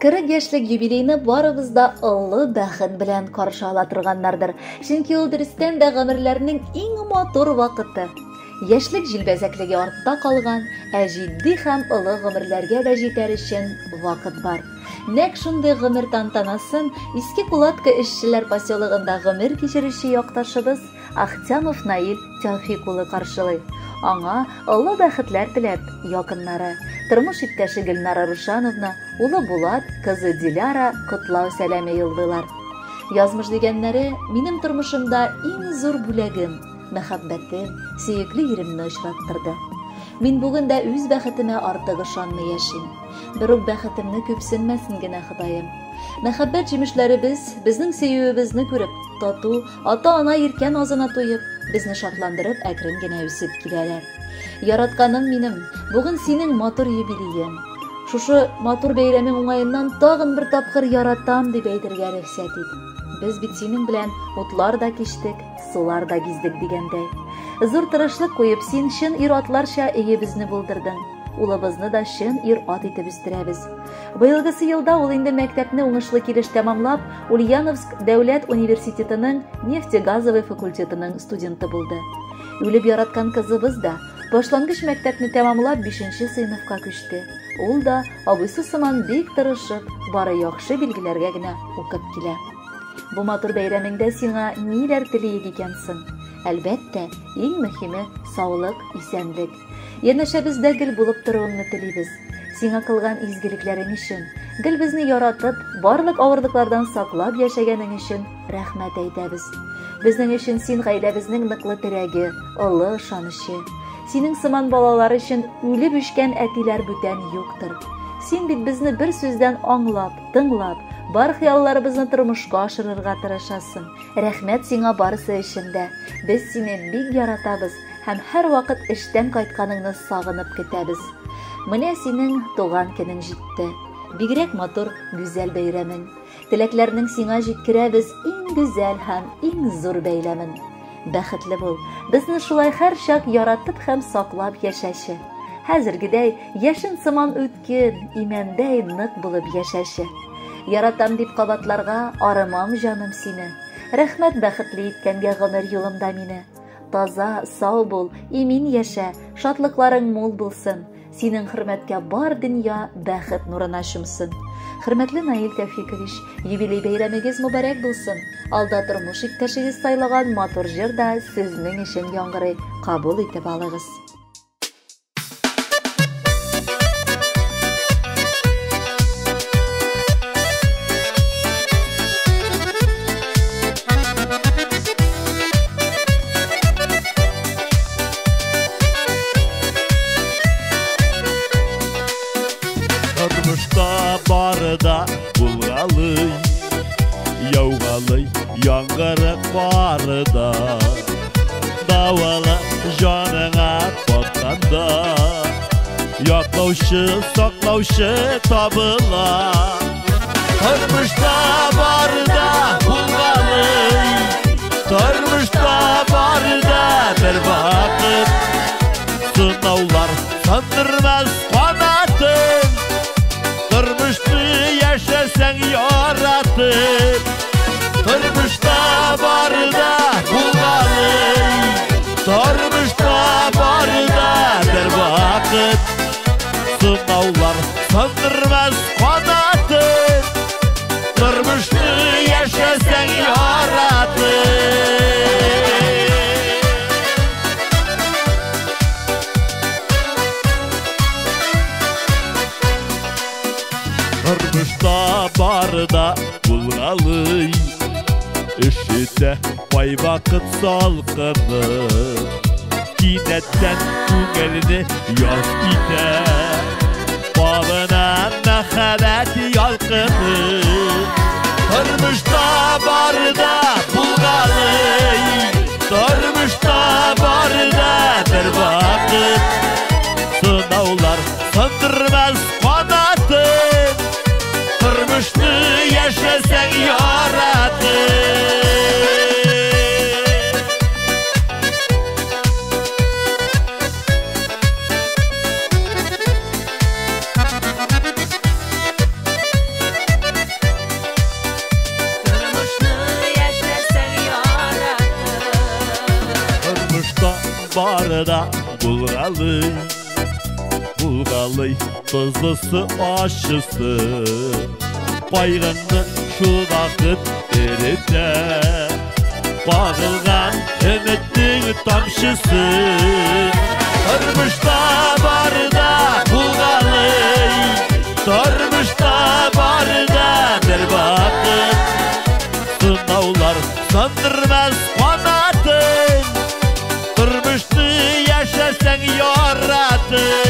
40 яшьлек юбилейны барыбыз да олы бәхет белән каршы ала торганнардыр. Чөнки ул дөрестән дә гомерләрнең иң матур вакыты. Яшьлек җилбәзәклеге артта калган, ә җитди һәм олы гомерләргә дә җитәр өчен вакыт бар. Нәкъ шундый гомер тантанасын Иске Кулатка эшчеләр поселогында гомер кичерүче якташыбыз Ахтямов Наил Тәүфик улы каршылый. Аңа олы бәхетләр теләп, якыннары, тормыш иптәше Гөлнара Рушановна, улы Булат, кызы Диляра котлау сәламе юллыйлар. Язмыш дигәннәре минем тормышымда иң зур бүләгем, мәхәббәтем, сөекле иремне очраттырды. Мин бүген дә үз бәхетемә артык ышанмый яшим. Берүк бәхетемне күпсенмәсен генә Ходаем. Мәхәббәт җимешләребез безнең сөюебезне күреп, тату, ата-ана иркә назына туеп, безне шатландырып әкрен генә үсеп киләләр. Яратканым минем, бүген синең матур юбилеең. Шушы матур бәйрәмең уңаеннан тагын бер тапкыр яратам дип әйтергә рөхсәт ит. Без бит синең белән утлар да кичтек, сулар да гиздек дигәндәй. Зур тырышлык куеп, син чын ир-атларча өебезне булдырдың. Улыбызны да чын ир-ат итеп үстерәбез. Быелгысы елда ул инде мәктәпне уңышлы килеш тәмамлап, Ульяновск дәүләт университетының нефтегазовый факультетының студенты булды. Үлеп яраткан кызыбыз да башлангыч мәктәпне тәмамлап 5 сыйныфка күчте. Ул да абыйсы сыман бик тырышып, бары яхшы билгеләргә генә укып килә. Бу матур бәйрәмеңдә сиңа ниләр телиек икән соң? Әлбәттә, иң мөһиме саулык, исәнлек. Янәшәбездә гел булып торуыңны телибез. Сиңа кылган изгелекләрең өчен, гел безне яратып, барлык авырлыклардан саклап яшәгәнең өчен рәхмәт әйтәбез. Безнең өчен син гаиләбезнең ныклы терәге, олы ышанычы. Синең сыман балалар өчен үлеп үшкән әтиләр бүтән юктыр. Син бит безне бер сүздән аңлап, тыңлап, бар хыялларыбызны тормышка ашырырга тырышасың. Рәхмәт сиңа барысы өчен дә. Без сине бик яратабыз һәм һәрвакыт эштән кайтканыңны сагынып көтәбез. Менә синең туган көнең җитте. Бигрәк матур, гүзәл бәйрәмең. Теләкләрнең сиңа җиткерәбез иң гүзәл һәм иң зур бәйләмен. Бәхетле бул. Безне шулай һәрчак яратып һәм саклап яшәче. Хәзергедәй яшен сыман үткен, имәндәй нык булып яшәче. Яратам дип кабатларга арымам җаным сине. Рәхмәт бәхетле иткәнгә гомер юлымда мине. Таза, сау бул, имин яшә, шатлыкларың мул булсын. Синең хөрмәткә бар дөнья бәхет нурына чумсын. Хөрмәтле Наил Тәүфикович, юбилей бәйрәмегез мөбарәк булсын. Алда тормыш иптәшегез сайлаган матур җыр да сезнең өчен яңгырый. Кабул итеп алыгыз. Тормышта бары да булгалый, яугалый яңгыры кары да. Давылы җаныңа батканда, яклаучы, саклаучы табыла. Тормышта бары да булгалый, тормышта бары да бер вакыт. Сынаулар сындырмас канатын, тормышны яшәсәң яратып. Тормышта бары да булгалый, тормышта бары да бер вакыт. Сынаулар сындырмас канатын, тормышны яшәсәң яратып. Тормышта бары да булгалый, өшетә кайвакыт салкыны. Кинәттән күңелне яз итә, кабына мәхәббәт ялкыны. Тормышта бары да булгалый, тормышта бары да бер вакыт. Сынаулар сындырмас канатын, тормышны яшәсәң яратып. да булгалый. Булгалый тозлысы, ачысы, кайгыңны шул вакыт эретә кагылган өметнең тамчысы. Тормышта бар да булгалый, тормышта бар да бер вакыт. Сынаулар сындырмас канатын, тормышны яшәсәң яратып.